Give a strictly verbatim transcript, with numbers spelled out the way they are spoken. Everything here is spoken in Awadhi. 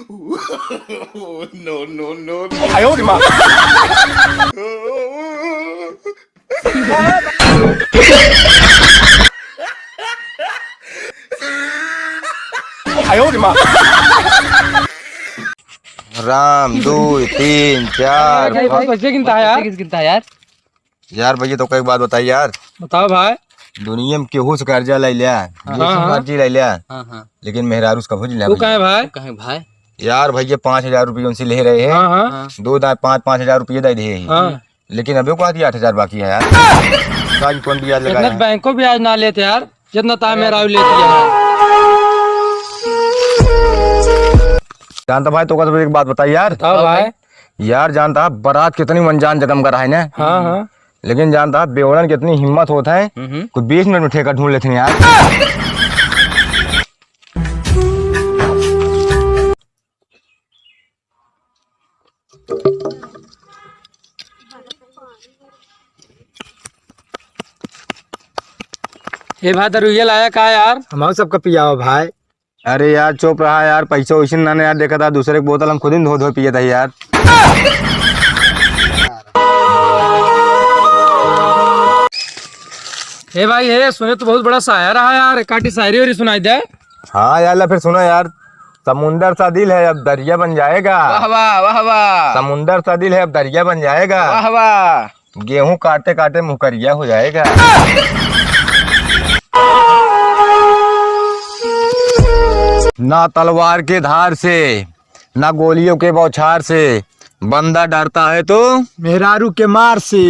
No, no, no, no। आयो रे माँ। आयो रे माँ। राम, दो, तीन, चार, भाई, भाई, पाँच। कैसे गिनता है यार? कैसे गिनता है यार? यार भैया, तो एक बात बताई यार। बताओ भाई। दुनिया में केहू से कर्जा ले लिया, हाँ, केहू से हाँ। कर्जी ले लिया, हाँ, हाँ। लेकिन मेहरारू से कभू नहीं लिया वो भैया। काहे भाई? वो काहे भाई? यार भैया, पाँच हजार रुपये उनसे ले रहे हैं। हाँ, हाँ। हाँ। दो दाए पाँच, पाँच हजार रुपये दे दिए हैं। हाँ। लेकिन अभी को आठ हजार बाकी है यार। आज कौन ब्याज लगा इतना है? बैंको ब्याज ना लेते यार, जितना ताए मेहरारू लेती है। जानता भाई, तो का एक बात बताई यार। बताओ भाई। यार, जानता है, बारात कितनी अनजान जगह में रहा है ना? हाँ, हाँ। लेकिन जानता है, बेवड़न की इतनी हिम्मत होत है, हम्म। कोई बीस मिनट में ठेका ढूंढ लेते हैं यार। ए भाई, दरुइया लाया का यार? हमारे सबका पियाओ भाई। अरे यार, चुप रहा यार, पैसा वैसे ना, ना यार, देखा था दूसरे की बोतल हम खुद ही धो धो पिए था यार। ए भाई, ए, सुने तो बहुत बड़ा शायर रहा यार, एक आधी शायरी वायरी सुनाई दे। हाँ यार, ला फिर सुना यार। समुंदर सा दिल है, अब दरिया बन जाएगा। वाह, वाह, वाह, वाह। समुंदर सा दिल है, अब दरिया बन जाएगा। वाह, वाह। गेहूं काटे काटे मुहकरिया हो जाएगा। ना तलवार के धार से, ना गोलियों के बौछार से, बंदा डरता है तो मेहरारू के मार से।